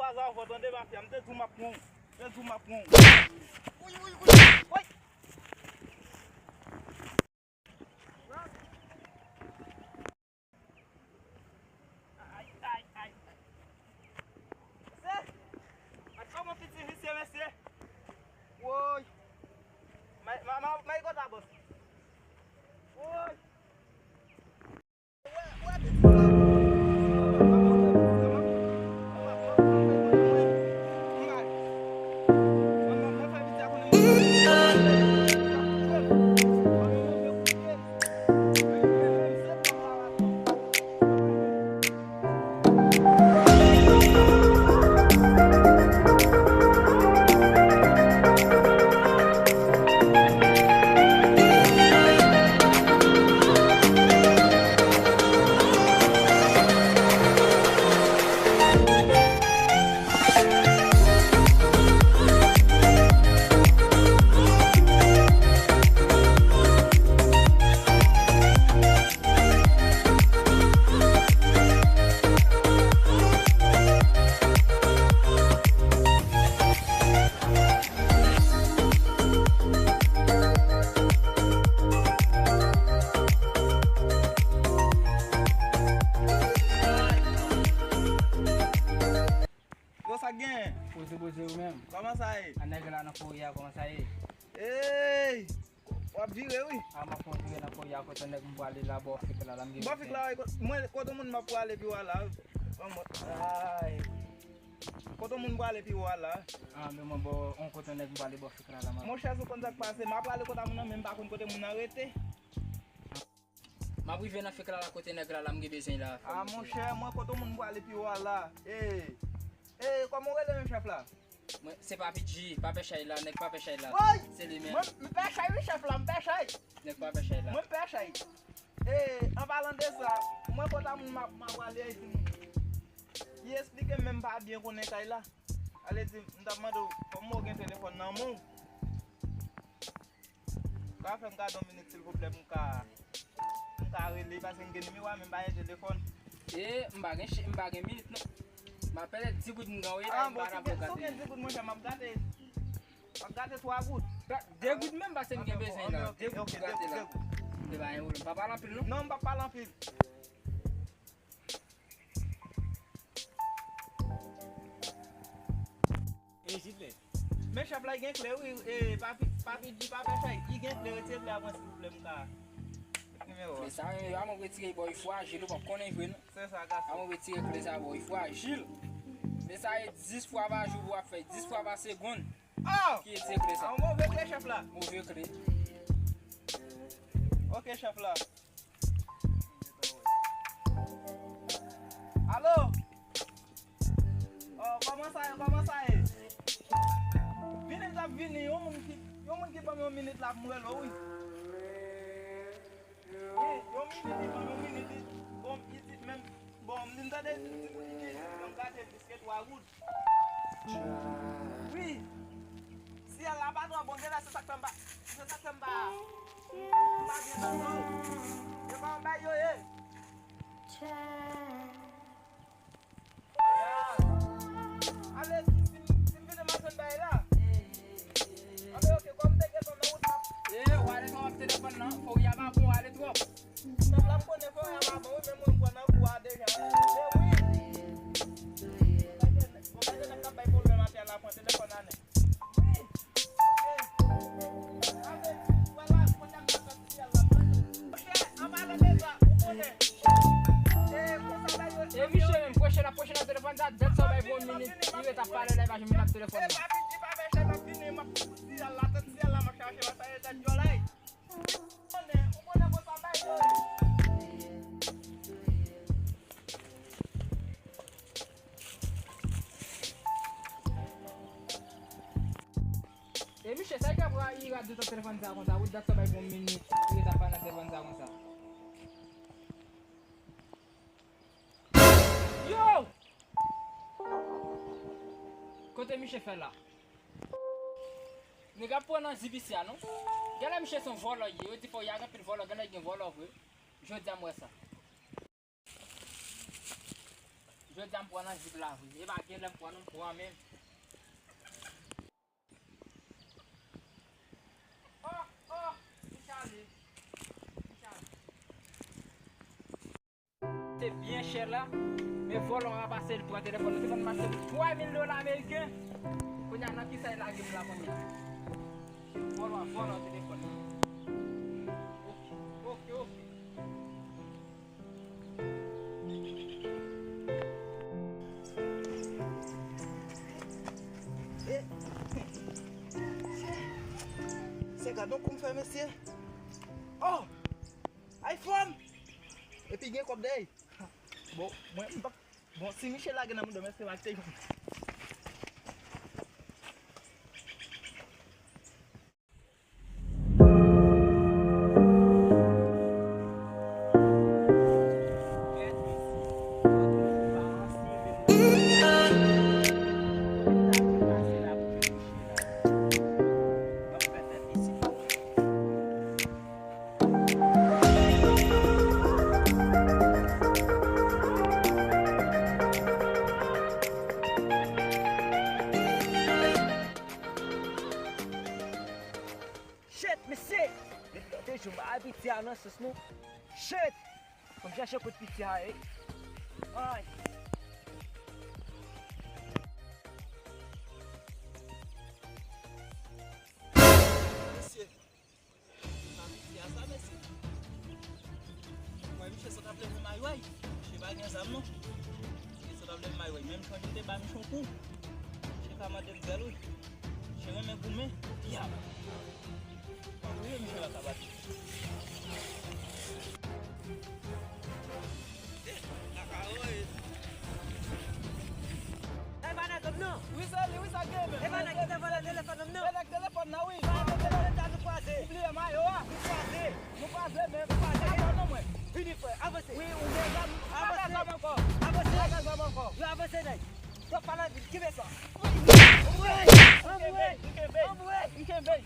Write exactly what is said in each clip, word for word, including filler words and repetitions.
Laza, ou fò tande, mafya, m te di w m ap pran w. M te di w m ap pran w. Woy, woy, woy, woy. Ay, ay, ay. Mesye, gad kòman piti visye, mesye. Woy. May, may, may, may konsa, bòs. Woy. Yo, sa k genyen? Poze, poze ou menm. Kòman sa ye? A nèg la nan fori a, kòman sa ye? Ey! W ap vire, wi. A, m ap fè yon vire nan fori a, kote nèg m pwale la, bò fik la, la, m gen. Bò fik la, wi, ko-, mwen, kote moun m ap pwale pi w a la, wi. Ban mwen, ay. Kote moun m pwale pi w a la. A, men mwen, bò, on kote nèg m pwale bò fik la, la, m ap. Monchè, si w konn sa k pase, m ap prale kote moun nan, men m pa konn kote moun nan rete. M ap rive nan fik la, la kote nèg la, la m gen bezwen la. A, monchè, mwen kote moun m pwale pi w a la. Ey. Ey, kòman w rele menm chèf la? Mwen, se Papi G, pa pè chay la, nèg pa pè chay la. Woy! Se li menm. Mwen, m pè chay wi chèf la, m pè chay. Nèg pa pè chay la. Mwen m pè chay. Ey, an palan de sa, mwen kote moun m ap, m ap pwale a, di moun. Li esplike m, men m pa byen konnen kay la. Ale di, m t ap mande w, kòman w gen telefòn nan men w? Ka fè m gade yon minit, silvouplè, pou m ka, pou m ka rele, paske m gen nimewo a, men m pa gen telefòn. E, m pa gen ch-, m pa gen minit, non. M ap pèdi di goud m gen, wi, la, m pa nan pou gade. Si w gen di goud, monchè, m ap gade. M ap gade twa goud. De goud menm, paske m gen bezwen la. De goud pou gade la. De goud. M pa pale anpil, non. Non, m pa pale anpil. E, Jidlè. Men chèf la, li gen kle, wi. E, Papi, Papi di pa fè chay. Li gen kle, retire kle a mwen, silvouplè, m ka met nimewo a. Kle sa, e, a mwen retire bò, li frajil, ou pa konnen vre, non. Se sa, gason. A mwen retire kle sa, bò, li frajil. Men sa, e dis fwa pa jou pou w ap fè, dis fwa pa segonn. Oh! Ki retire kle sa. A, move kle, chèf la. Move kle. Ok, chèf la. Alo? Oh, kòman sa ye? Kòman sa ye? Vini, m t ap vini. Yon moun ki, yon moun ki ban m yon minit la pou m rele w, wi. Wi, yon minit, li ban m yon minit, li, bon, li di, menm, bon, m di, m tande, li di, li di, ban m gade, li di, se twa goud. Wi. Syèl la pa twò bon, genlè se sa k fè m pa, se sa k fè m pa, m pa byen tande w. E kòman bagay yo ye? Ya. Ale, si, si m vini, m ap jwenn bagay la. Ale, ok, kòm m te gentan nan wout, m ap. E, w ale twò ap telefòn nan, fò w ya pa bon, w ale twò. Chèf la, m konnen fò w ya pa bon, wi, men mwen, m pran nan kou a deja. E wi. Bon, gade nèg k ap bay pwoblèm atè la, pran telefòn la nèt. Wi. Ok. Sa vle di, wè la, kote m nan fè syèl la. Monchè, an palan de sa, ou konnen. E, konsa bagay yo. E misye menm, pwoche la, pwoche nan telefòn sa, dat sa w bay pou yon minit, li ret ap pale la, li pa janm vin ak telefòn nan. E pa vin di pa fè chay, m ap vini, m ap fouti syèl la, tèt syèl la, m ap chache la, sa e tèt djòlèy. Ou konnen, ou konnen konsa bagay yo ye. E misye, sa ki ap ira de tan telefòn sa konsa? Ou dat sa bay pou yon minit, li ret ap pale nan telefòn sa konsa. Yo! Kote misye fè la? Nèg ap pran nan zip isi a, non? Genlè misye se yon vòlò ye. Yo di fò y a gen anpil vòlò, genlè gen vòlò vre. Jodi a m wè sa. Jodi a m pran nan jip la vre. E pa gen lè m pran non, m pran menm. Oh, oh, li chaje. Li chaje. Se byen chè la, men vòlò a pase, li pran telefòn. Li te konn mache pou twa mil dola ameriken. Kounye a, nan kisa l lage m la kounye a? Vòlò a vòlò telefòn. Oke, oke, oke. Se gad yon kou m fè, mesye. Oh! iPhone! Epi gen kòb dèyè. Bon, mwen, m pa, bon, si Michel lage nan mouda m, èske m ap te jwenn? Shit, mesye! Depi lòt jou, m pa wè piti a nan sous nou. Shit! Fò m chèche kote piti a ye. Ay! Mesye, pa piti a sa, mesye. Mwen, misye sot ap leve mayway. Misye pa gen zam, non. Misye sot ap leve mayway. Menm jan li te ba misye yon kou. Misye ka mande m bèl, wi. Misye renmen goumen. Yap. Anmwey, misye la ka bat. E pa nèg m non. Wi, se li, wi, sa gen menm. E pa nèg ki te vòlè telefòn m non. Se nèg telefòn nan, wi. Ou bliye mayo a. Nou kwaze. Nou kwaze menm. Nou kwaze. Atann non mwen. Vini, frè, avanse. Wi, ou gen zam. Pa fè zam ankò. Avanse. Pa fè zam ankò. Yo, avanse, nèg. Yo, pa nan vil, kenbe sa. Anmwey! Anmwey! Anmwey! Anmwey!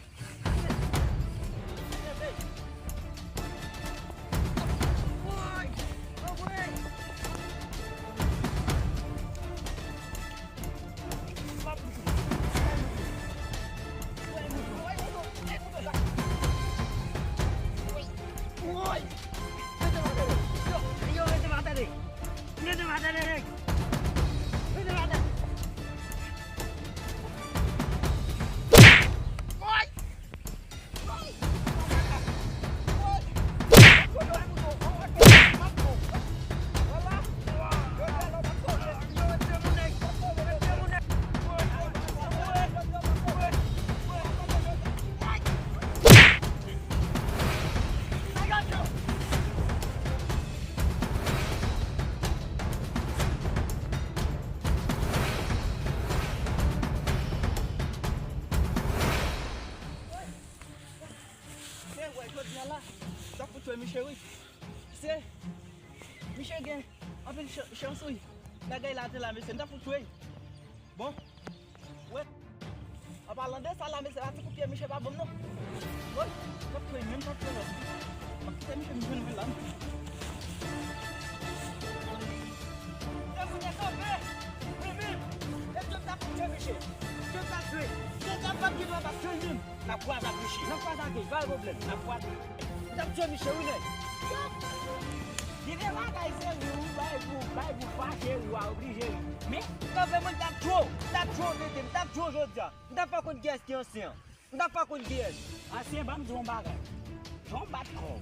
Se wè jodi a la, sa fout wè misye wi. Se misye gen anpil chan-, chans wi. Nèg la te la mesye, m ta fout wè. Bon. Wè. An palan de sa la, mesye, la ti kout pye misye pa bon non. Wè. M ap fè menm jan ke lòt. M ap kite misye m jwenn mwen la. Demoun yo kanpe. Wi, wi. E Djòb t ap fouke misye. Djòb t ap jwe. Djòb t ap bat gen dwa t ap jwe menm. N ap kwaze ak misye. N ap kwaze ak li, pa gen pwoblèm. N ap kwaze. M t ap tchwe misye wi nèg. Li te bagay serye wi, bay pou, bay pou fache wi, w a oblije wi. Men, kanpe mwen t ap tchwe w, m t ap tchwe w tete, m t ap tchwe w jodi a. M t ap fè w konn kiyès ki ansyen an. M t ap fè w konn kiyès. Ansyen, ban m di w yon bagay. Jan w bat kò w.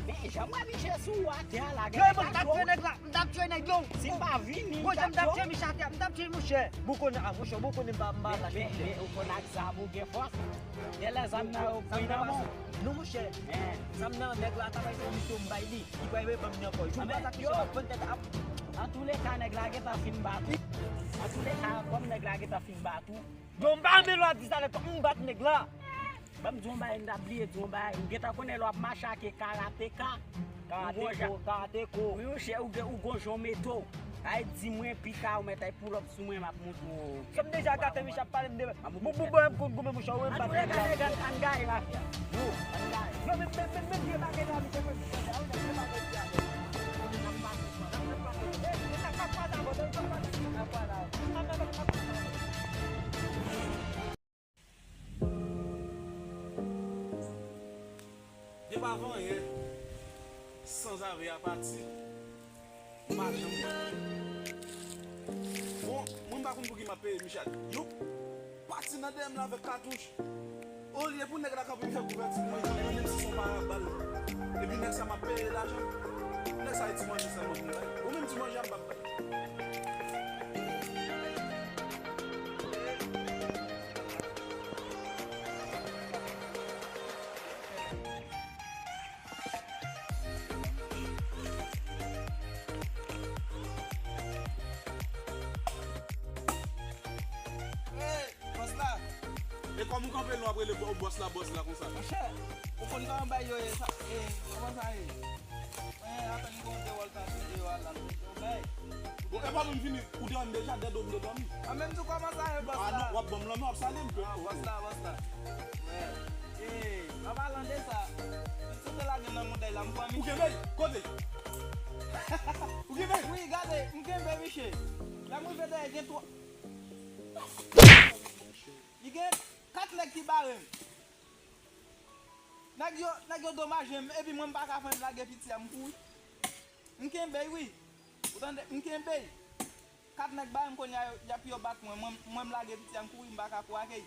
Men, jan m wè misye sou atè a la, gen nèg la tchwe w. M t ap tchwe nèg la, m t ap tchwe nèg yo. Si m pa vini, m t ap tchwe w. Bon, jan m t ap tchwe misye atè a, m t ap tchwe misye. Bon, konnen, a, monchè, bon, konnen m pa, m pa lach misye. Men, men, ou konn ak zam ou gen fòs. Genlè zam nan yo pran nan men w. Non, monchè. Zam nan, nèg la ta bay se misyon m bay li. Li pa rive ban m li ankò. Jou m pa sa ki yo vann tèt ap. Antouleka, nèg la gentan fin bat ou. Antouleka, kòm nèg la gentan fin bat ou. Yo, m pa renmen lè w ap di sa, nèg, m bat nèg la. Ban m di yon bagay, m ta bliye di yon bagay. Ou gentan konnen lè w ap mache ak karateka. Karateko, karateko. Wi, monchè, ou gen, ou gon jan w mete w. Ay, di mwen, pita, ou mèt ay pull up sou mwen, m ap montre w. Sa m deja gate, misye ap pale m de bout bout bò, m konn goumen, monchè, ou wè m bat nèg la. Ann gaye, mafya. Yo, ann gaye. Non, men, men, men, men, vye bagay la, misye fè m fè, a, wi, nèg, vye bagay la. N ap pase, n ap pase. Ey, e sa k ap pase avè w? Avan yè, sanzave a pati, m pa janm wè. Bon, mwen m pa konn pou ki m ap peye Michel. Yo pati nan dèyè m la avèk katouch. Olye pou nèg la kanpe m fè kouvèti pou mwen, menm si se yon parabal. Epi nèg sa m ap peye lajan. Nèg sa e ti manje sèlman pou m bay. Ou menm ti manje a m p ap bay. Hey, bòs la. E kòm ou kanpe lwen ap rele bò-, bòs la, bòs la konsa? Monchè, ou konn kòman bagay yo ye, sa, e, kòman sa ye? Mwen apèn gon de wòl ka sou deyò a la, m mete yon bagay. Bon, e pa mwen m fini, ou te wè m deja, dèdo m te dòmi. A, menm tou kòman sa ye, bòs la? A non, w ap ban m lanmen, w ap salye m. A, bòs la, bòs la. Wè. E, an palan de sa, si w te lage nan mouday la, m pran misye. Ou kenbe l? Kote? Ou kenbe l? Wi, gade, m kenbe misye. Lè m rive dèyè, gen twa. Li gen kat nèg ki bare m. Nèg yo, nèg yo domaje m, epi mwen m pa ka fè m lage piti a, m kouri. M kenbe l, wi. Ou tande? M kenbe l. Kat nèg ba m kounye a, y ap yo bat mwen. Mwen, mwen m lage piti a, m kouri, m pa ka kouri ak li.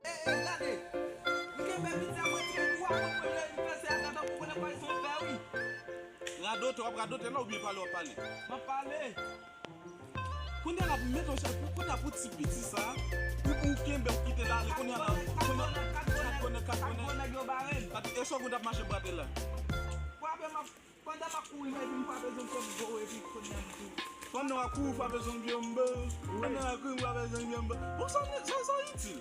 E, e, gade. M kenbe piti a, mwen di, m kou a mwen, mwen, mwen, m pèse a, gade, ou konnen kòy se yon fè, wi. Radote, w ap radote la oubyen pale w ap pale? M ap pale. Kounye a la, pou m mete yon chèf, pou, kounye a pou ti piti sa, ou, ou kenbe, ou kite l ale, kounye a la, kounye a, kat bonè, kat bonè, kat bonè. Kat bonè, kat bonè. Kat, e sa w konn t ap mache brate la. Frape m ap Pandan m ap kouri, epi m frape zong kèk gwo, epi kounye a m kouri. Pandan w ap kouri, w frape zong byenbe. Wi. Pandan w ap kouri, w frape zong byenbe. Bon, sa, sa, sa itil.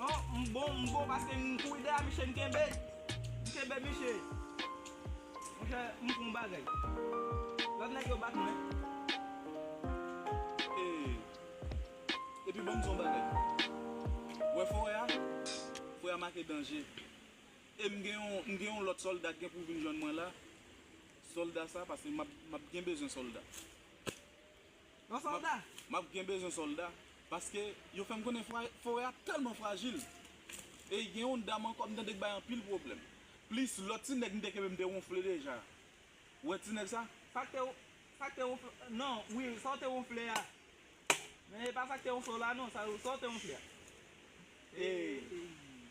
Non, m bon, m bon, paske m kouri dèyè misye, m kenbe. M kenbe misye. Monchè, m fè yon bagay. Lòt nèg yo bat mwen. Ee. Epi ban m di w yon bagay. Ou wè forè a? Forè a make danje. E m gen yon, m gen yon lòt sòlda k gen pou vin jwenn mwen la. Sòlda sa, paske m ap, m ap gen bezwen sòlda. Yon sòlda? M ap, m ap gen bezwen sòlda. Paske yo fè m konnen fra-, forè a tèlman frajil. E gen yon dam ankò, m tande k bay anpil pwoblèm. Plis lòt ti nèg m te kenbe m te wonfle deja. Ou wè ti nèg sa? Sa k te, sa k te wonfle, non, wi, sa w te wonfle a. Men e pa sa k te wonfle w la non, sa, sa w te wonfle a. E,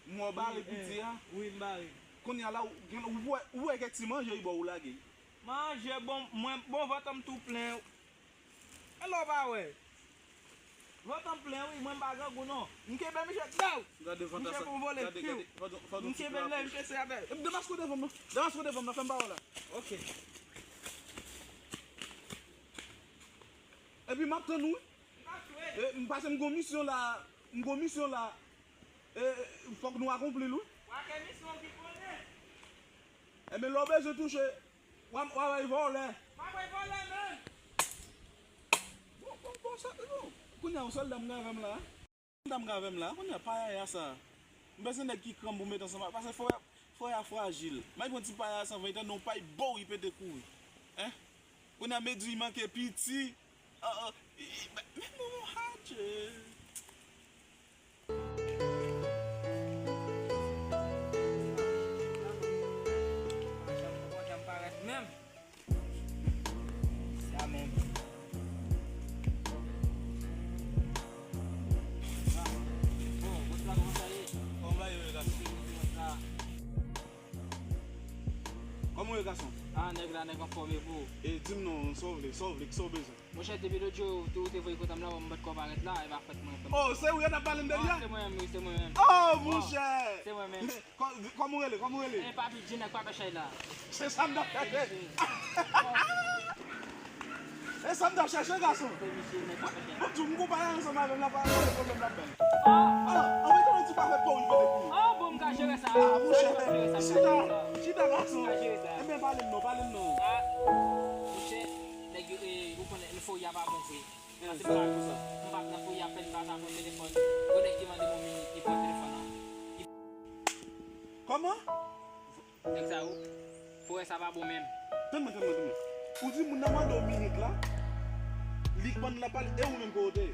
m wè w bare piti a. Wi, m bare. Kounye a la, ou, ou wè, ou wè kèk ti manje li ba w, ou lage. Manje bon, mwen, bon, vant an m tou plen. E lè w pa wè. Vant an m plen, wi, mwen m pa grangou non. M kenbe misye, daw! Gade vant sa. Misye pou vole. Gade, gade, vant, vant. M kenbe l, misye se avè l. E, demaske w devan m non. Demaske w devan m non, fè m pa wè la. Ok. Epi m ap tann ou wi. M ap jwe. E, m pase m gon misyon la, m gon misyon la. E, fòk nou akonpli l wi. Wa gen misyon ki konnen. Enben, lè w bezwen touche, w a, w a bay vòlè. W a bay vòlè, menm. Bon, bon, bon, sa, bon. Kounye a, yon sòlda m gen avè m la. Sòlda m gen avè m la, kounye a, payaya sa. M bezwen nèg ki kranm pou m met ansanm, paske forè, forè a frajil. M al pran ti payaya san ven tan, non, pay bow, li pete kouri. Hein? Kounye a, m di, li manke piti. Ah, ah, i, i, men, men, bon, adje. Machann poko janm parèt menm. Sa menm. Bon, bòs la, kòman sa ye? Kòman bagay yo ye, gason? Kòman w ye, gason? Ah, nèg la, nèg anfòm, e pou ou? E di m non, sa w vle, sa w vle, kisa w bezwen? Monchè, depi lòt jou ou te, ou te voye kontan m la, m pa t ko parèt la, e pa fèt mwen, fè m. Oh, se ou yo t ap pale m de li a? Ah, se mwen menm, wi, se mwen menm. Oh, monchè! Se mwen menm. Kò-, kòman w rele? Kòman w rele? E Papi G, nèg pa pè chay la. Se sa m t ap chèche. E sa m t ap chèche, gason. Se misye, nèg pa pè chay la. Bon, tou m konpare ansanm avè m la, pa gen pwoblèm la bèl. Ah, an mete yon ti pafè pou rive depi. Ah, bon, m ka jere sa. Ah, monchè, chita, chita, gason. M ka jere sa. Ebyen, pale m non, pale m non. Ah, monchè, nèg yo, eh, ou konnen, fo y a pa bon vre. Pase m pa, m pa t nan fouye a, fè m pa t ap pran telefòn. Gon nèg ki mande m yon minit, li pran telefòn nan. Kòman? Nèg sa yo, forè sa pa bon menm. Tann mwen, tann mwen, tann mwen. Ou di moun nan mande w minit la, li k bann la pale, e ou menm kote w te ye?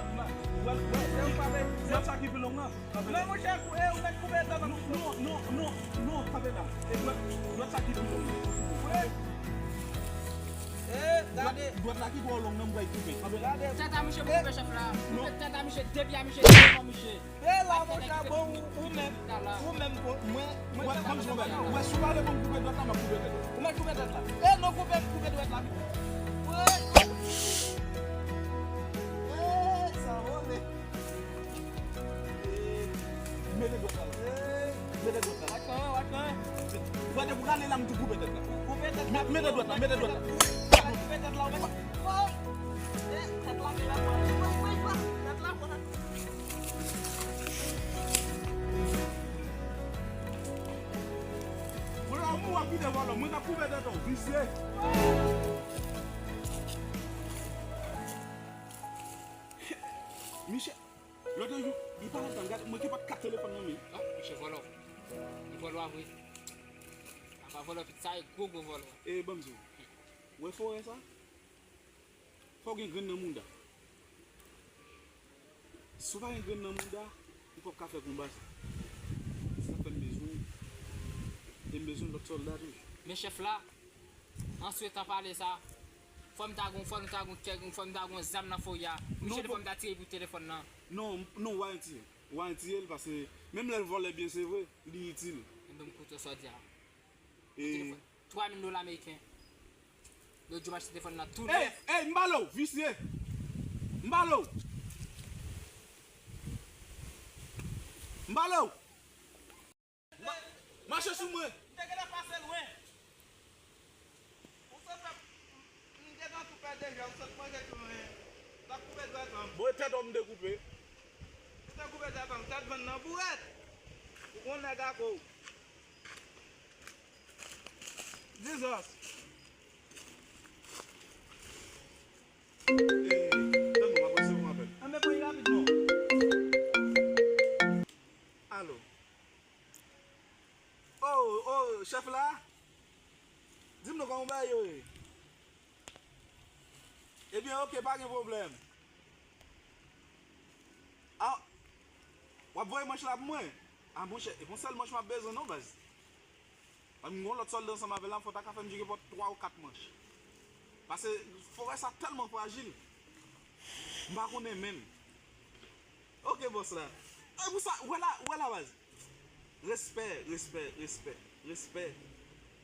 dwèt la. Wè, wè, dwèt sa ki pi long nan. Non, monchè, kou-, e, ou mèt koupe dwèt la. Non, non, non, non, non, kanpe la. E dwèt, dwèt sa ki pi long nan. Wi. E, gade. Dwèt, dwèt la ki twò long nan, m pral koupe. Kanpe la. Gade. Tèt a misye pou koupe, chèf la. Non. Koupe tèt a misye, de pye a misye, de kò misye. E la, monchè, bon, ou, ou menm, ou menm, bon, mwen, mwen, wè, ban m di w yon bagay. Wè, si w pa vle pou m koupe dwèt la, m ap koupe dwèt la. Ou mèt koupe dwèt la. E non, koupe, koupe dwèt la. Wè. E, sa, wè. E, mete dwèt la. E. Mete dwèt la. Wè, depi w rale la, m tou koupe tèt la. Koupe tèt la. Mete dwèt la, mete dwèt la. Koupe tèt la, ou mèt. E, tèt la, tèt la, tèt la. Mwen la, mwen w ap kite vòlò, mwen t ap koupe tèt ou, visye. Michel, lòt jou, li pa antann, gade, mwen gen pat kat telefòn nan men. Non, misye vòlò. Li vòlò a vre. Apa vòlò, tout sa, e gwo, gwo vòlò. E, ban m di w, wè forè sa? Fò w gen grenn nan mouda. Si w pa gen grenn nan mouda, ou p ap ka fè konba sa. Se sa k fè m bezwen w. E m bezwen lòt sòlda tou. Men chèf la, an swetan pale sa, fò m ta gon, fò nou ta gon kèk, fò m ta gon zam nan forè a. Misye di fò m ta tire pou telefòn nan. Non, non, w a retire. W a retire l paske menm lè l vòlè byen, se vre, li itil. Enben, m koute sa w di a. E telefòn, twa mil dola ameriken. Lòt jou m achte telefòn nan tou nèf. Ey, ey, m pale w, visye. M pale w. M pale w. Ma-, mache sou mwen. M te gentan pase lwen. Ou sot fè, m gentan tou pèdi deja, ou sot manje tou, men. T ap koupe dwèt an. Bon, e tèt ou m te koupe. Ou te koupe tèt an, tèt bann nan bourèt. Ou gon nèg ak ou. Jesus. Eh, tann mwen, m ap resevwa yon apèl. Anben, pran rapidman. Alo. Oh, oh, chèf la? Di m non, kòman bagay yo ye? Ebyen, oke, pa gen pwoblèm. A, w ap voye manch la pou mwen? A, monchè, e pa yon sèl manch m ap bezwen non, baz. Paske m gen yon lòt sòlda ansanm avè l la, fò w ta ka fè m jere pòt twa ou kat manch. Paske forè sa tèlman frajil. M pa konnen menm. Oke, bòs la. E pou sa, wè la, wè la, baz. Respè, respè, respè, respè.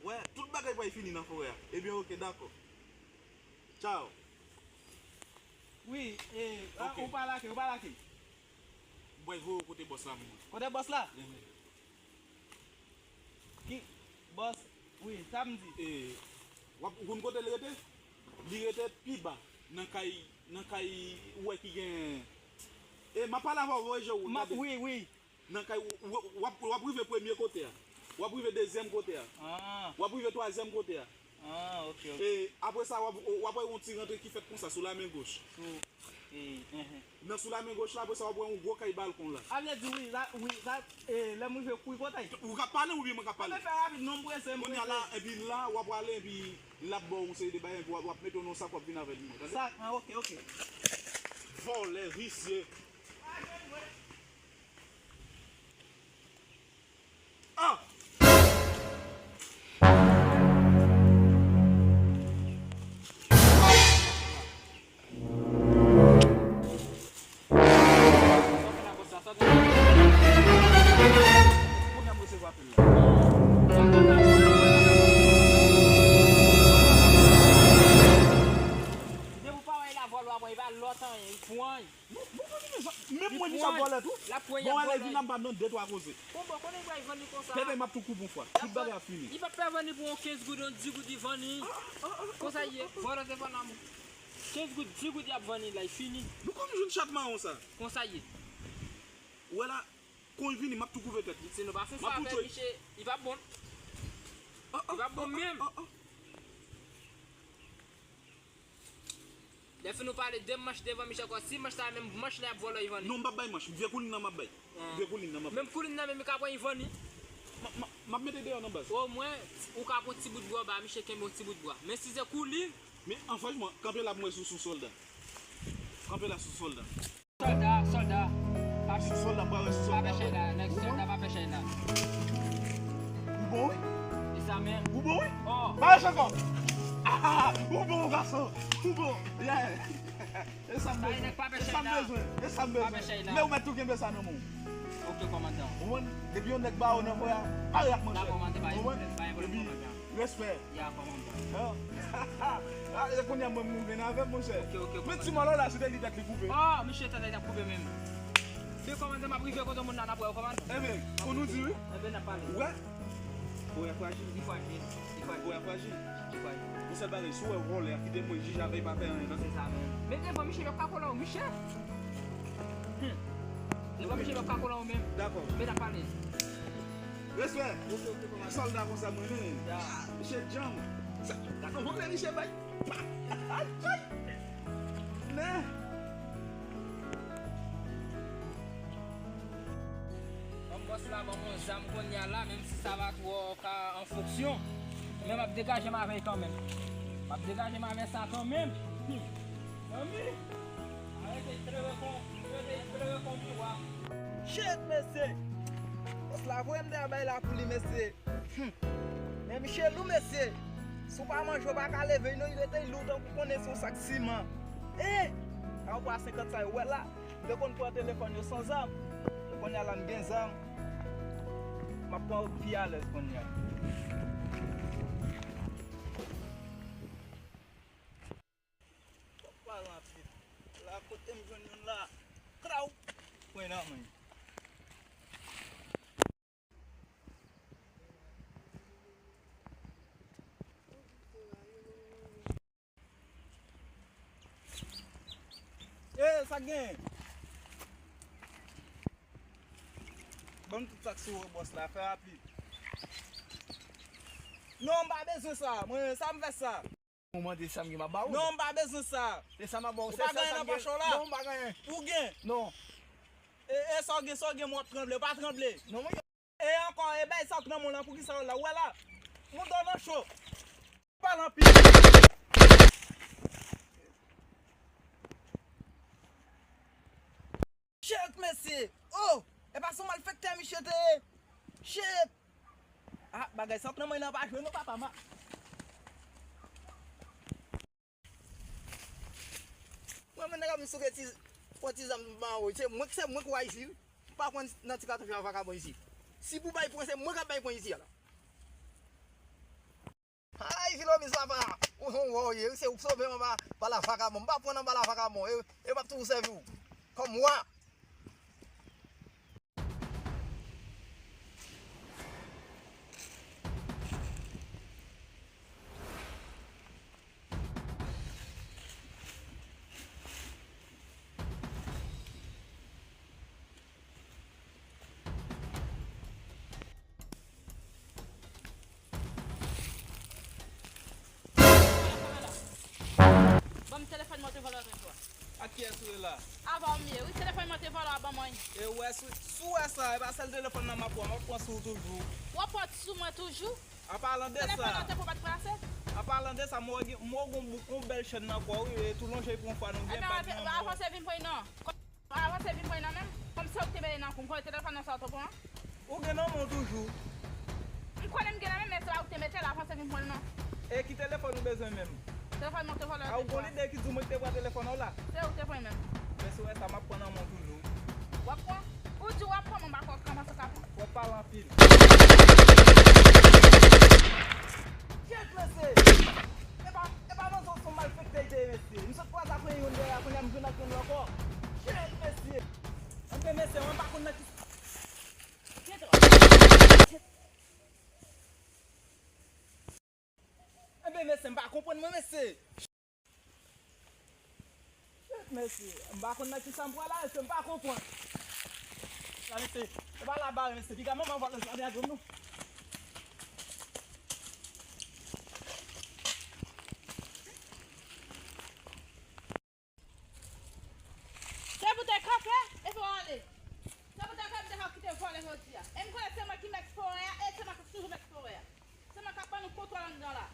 Wè, tout bagay pral fini nan forè a. Ebyen, oke, dakò. Tchaw. Wi, e, a, oke. Ou pa lage, ou pa lage. M pral voye w kote bòs la menm. Kote bòs la? Mhm. Ki bòs? Wi, sa m di. E, w ap, ou konn kote li rete? Li rete pi ba, nan kay, nan kay, ou wè ki gen. E, m ap pale avè w, voye je w, gade. Wi, wi. Nan kay, w, w, w ap, w ap rive premye kote a. W ap rive dezyèm kote a. Ah. W ap rive twazyèm kote a. Ah, ok, ok. E apre sa, w ap, w ap wè yon ti rantre ki fèt konsa, sou la men goch. Sou, e, mhm. Nan sou la men goch la, apre sa, w ap wè yon gwo kay balkon la. A vle di, wi, la, wi, la, e, lè m rive, wi, kote? Ou ka pale oubyen mwen ka pale? Mwen fè rapid, non, m prese, m prese. Kounye a la, epi la, w ap ale, epi l ap ba w yon seri de bagay, epi w ap, w ap mete w nan yon sak, w ap vin avè l, tande? Sak, ah, ok, ok. Vòlè, visye. Ah! Depi w pa wè l a vòlè, w ap wè l pa lòt anyen, li pran. Menm mwen, li sa vòlè tou. Bon, ale, vin la, m pa nan de twa koze. Bon, bon, konnen li pral vann li konsa. Tètè, m ap tou koupe yon fwa. Tout bagay ap fini. Li pa pè vann li pou yon kenz goud, yon dis goud, li vann li. Konsa ye, vòlè te vann amou. Kenz goud, dis goud, y ap vann li la, li fini. Nou konn jwenn chat mawon sa. Konsa ye. Ou wè la, kon li vini, m ap tou koupe tèt li. Si nou pa fè sa avè misye, li pa bon. Li pa bon menm. Lè fin nou pale de manch devan misye ankò, si manch sa menm manch la y ap vòlè y vann li. Non, m p ap bay manch. Vye koulin nan m ap bay. Vye koulin nan m ap bay. Menm koulin nan menm li ka pran y vann li. M ap, m ap, m ap mete deyò nan baz. Omwen, ou ka pran ti bout bwa ba misye kenbe yon ti bout bwa. Men si se koulin. Men an franchman, kanpe la pou mwen sou, sou sòlda. Kanpe la sou sòlda. Sòlda, sòlda. Pa, sou sòlda, m pral wè si sòlda. Pa fè chay la, nèg sòlda pa fè chay la. Ou bon, wi? E sa menm. Ou bon, wi? Oh. Pa rete ankò. Ah, ou bon, gason. Ou bon. Yeah. E sa m bezwen. E sa m bezwen. E sa m bezwen. Men ou mèt tou kenbe sa nan men w. Ok, kòmandan. Ou konprann? Depi yon nèg ba ou nan vwa, pare ak manchèt. Dakò, kòmandan, pa gen pwoblèm, pa gen pwoblèm, kòmandan. Respè. Ya, kòmandan. Ah, e kounye a mwen m vin avè m, monchè. Ok, ok, kòmandan. Men ti mòlò la, se te li tèt li koupe. Ah, misye tèt li t ap koupe menm. Men kòmandan, m ap rive kote moun la, n ap wè, kòmandan. Enben, fò nou di wi. Enben, n ap pale. Ou wè? Boy a frajil. Li frajil. Li frajil. Boy a frajil. Li frajil. Yon sèl bagay, si w wè vòlè a, kite mwen jije avè l, pa fè anyen, tande? Se sa menm. Men devan misye, l ap ka kole w, misye. Hmm. Devan misye, l ap ka kole w menm. Dakò. Men n ap pale. Respè. Ok, ok, kòmandan. Sòlda konsa mwen menm. Ya. Misye djanm. Sa, gade yon vòlè misye bay. Ay, ay. Men. Ban m bòs la, ban m yon zam kounye a la, menm si sa va twò ka an fonksyon. Men m ap degaje m avè l kanmenm. M ap degaje m avè sa kanmenm. Hmm. Zanmi, arete plere kon, arete plere kon miwa. Shit, mesye! Bòs la voye m dèyè bay la pou li, mesye. Hmm. Men misye lou, mesye. Si w pa manje, w pa ka leve, non, li rete lou tankou konnen se yon sak siman. Eh! Sa w pran senkant sa yo wè la. M te konn pran telefòn yo san zam. Men kounye a la m gen zam. M ap pran wout pi alèz kounye a. Fòk pa rantre. La kote m jwenn youn la. Kraw! Pran nan men. Eh, sa k genyen? Ban m tout sa k sou ou, bòs la, fè rapid. Non, m pa bezwen sa. Mwen, sa m fè sa. Ou mande sa m gen m ap ba ou. Non, m pa bezwen sa. E sa m ap ba ou, se sèl sa m gen. Ou pa gen nan pòch ou la? Non, m pa gen. Ou gen? Non. E, e sa w gen, sa w gen, m w ap tranble. Ou pa tranble. Non, mwen. E ankò, e bay sa k nan men w lan, poukisa w la? Ou wè la? Mouda w nan cho. Pale anpil. Shit, mesye! Oh! E pa se yon malfektè misye te ye? Shit! Ah, bagay sa k nan men w lan pa jwe non, papa, ma. Mwen menm nèg ap vin souke ti, pran ti zam ban ou. Se mwen, se mwen k wa isi wi. M pa pran nan ti katouch a vakabon isi. Si pou bay pwen, se mwen k ap bay pwen isi a la. Ay, Filomiz papa, ou se yon wa w ye, wi, se ou k sove m anba bala vakabon. M pa pran nan bala vakabon, e, e m ap toujou sèvi w kòm wa. Ban m telefòn mwen te vòlò lòt jou a. Ak kiyès ou ye la? Avè w m ye, wi, telefòn mwen te vòlò a ban mwen. E ou wè, si, si w wè sa, e pa sèl telefòn nan m ap pran, m ap pran sou ou toujou. W ap pran sou mwen toujou? An palan de sa, telefòn nan te pran, pa t plase? An palan de sa, m wè gen, m wè gen yon bèl chèn nan kò w, wi, e tou lonje pou yon fwa nou gen, pa gen yon bon. Avanse vin pran non. Avanse vin pran nan men m. Kòm se ou ki te mete nan kou m, kote telefòn nan sa w te pran? Ou gen nan men w toujou. M konnen m gen nan men m, men se pa ou ki te mete l, avanse vin pran l non. E ki telefòn ou bezwen menm? Telefòn mwen te vòlò. A, ou gon lide ki di w mwen ki te pran telefòn an w la? Se ou ki te pran menm. Men si w wè sa, m ap pran nan men w toujou. W ap pran? Ou di w ap pran, men m pa kwè w kòmanse ka pran. W ap pale anpil. Kèt mesye! E pa, e pa manzè, se yon malfektè li te ye mesye. M sot kwaze ak yon dèyè, kounye a m vin ak yon lòt ankò. Kèt mesye! Anben mesye, mwen pa konn nan ki. Enben mesye, m pa konprann mwen mesye. Mesye, m pa konn nan kisa m pral la, mesye, m pa konprann. La mesye, e pa la bare mesye, piga manman vòlè sa, gade non. Se pou te kanpe, epi w ale. Se pou te kanpe, te ka kite vòlè jodi a. E m konnen se mwen ki mèt forè a, e se mwen k ap toujou mèt forè a. Se mwen k ap ban nou kontwòl anndan la.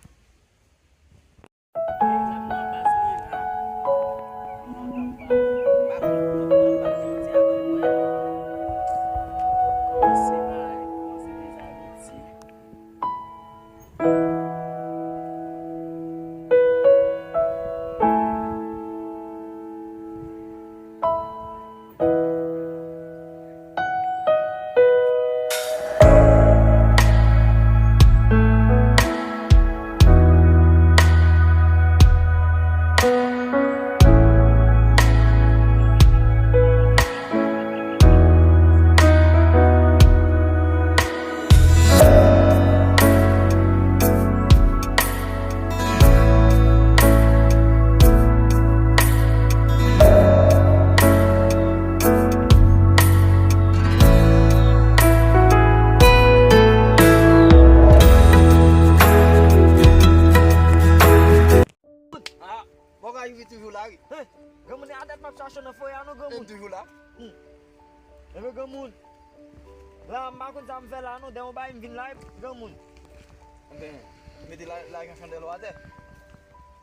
Ah, bon, ka Youri toujou la, wi. Hen, granmoun, e a dat m ap chache w nan forè a non, granmoun. Toujou la. Hmm. Enben, granmoun, la, m pa konn sa m fè la non, dèyè yon bagay m vin la, granmoun. Enben, mete la, lajan chandèl ou atè.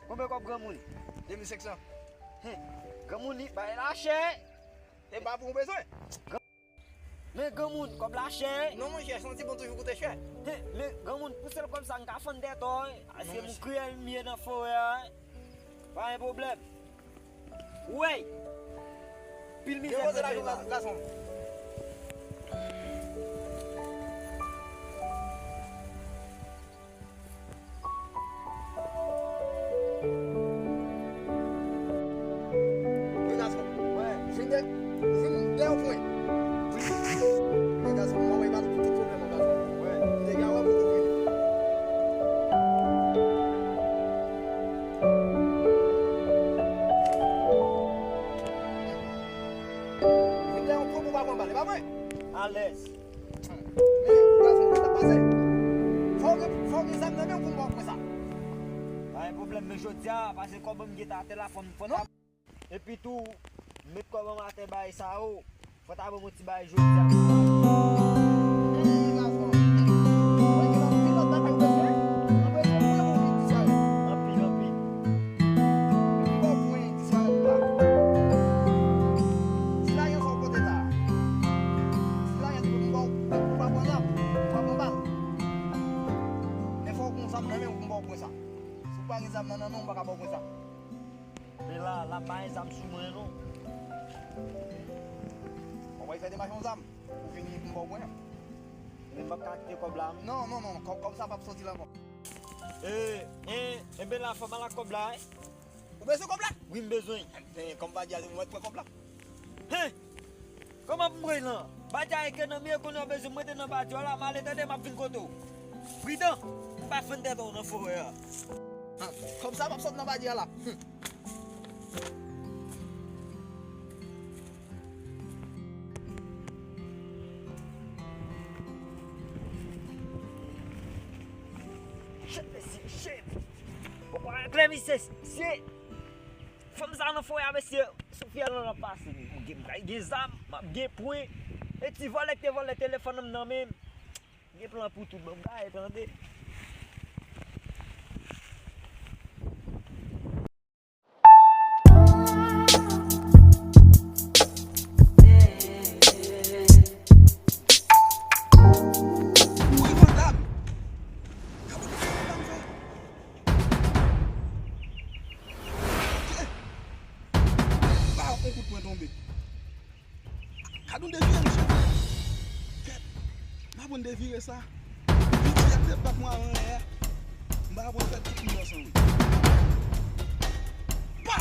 Konbyen kòb, granmoun? De mil senk san. Hen, granmoun, li, bagay la chè. E pa pou ou bezwen. Men granmoun, kòb la chè. Non, monchè, santi bon toujou koute chè. Men, men granmoun, pou sèl kòb sa, m ka fann tèt ou, wi. Aske moun kriyèl m ye nan forè a, wi. Pa gen pwoblèm. Ou wè, pil mizè. Depoze lajan gason. Wi, gason. Wi. Vin de, vin de yon pwen. Wi. Wi, gason, mwen wè pa tout pwoblèm, gason. Wi. Nèg a wè pou ou vini. Vin de yon pwen pou pa pran bal, e pa vre? Alèz. Men, gason, sa k pase? Fò w gen, fò w gen zam nan men w pou m ba w pwen sa. Pa gen pwoblèm, men jodi a, pase kòb m gen atè la, fò m, fò m ta. Epi tou, met kòb an m atè bay sa yo. Fò ta ban m yon ti bagay jodi a. Anpil, anpil. M ba w pwen disparèt la. Ti lajan sa w pote la. Ti lajan sa w pote, m ba w, ou pa pran zam, ou pa pran bal. Men fò w gen zam nan men w pou m ba w pwen sa. Si w pa gen zam nan nan men w, m pa ka ba w pwen sa. Men la, la pa gen zam sou mwen non. Ou pral fè demach yon zam, ou vini pou m ba w pwen an. Men m p ap ka kite kòb la, non. Non, non, non, kòb, kòb sa p ap soti la ankò. E, e, enben la, fò m al ak kòb la, wi. Ou bezwen kòb la? Wi, m bezwen. Enben, kòm pa di a, se mwen k pran kòb la. Hen! Kòman pou m pran l lan? Badya e ke nan miye kounye a w bezwen mwen te nan badya w la, m ale tande m ap vin kote w. Pridan, m pa fann tèt ou nan forè a. Kòb sa p ap sot nan badya la. Hum. Shit, mesye, shit. Poko klè, mesye, se fanm sa nan forè a, mesye. Sou fyèl lan l ap pase, m gen, m gen zam, m ap gen pwen. E ti vòlè k te vòlè telefòn m nan men m. M gen plan pou tout, bon, m gaye, tande. Ou revantab! Gade kouman yon dam fè. Ba yon kout pwen tonbe. Gade yon devire, mesye. Kèt. M aprann devire sa. Piti a te bat mwen anlè a. M pa aprann fè tout moun ansanm. Pa!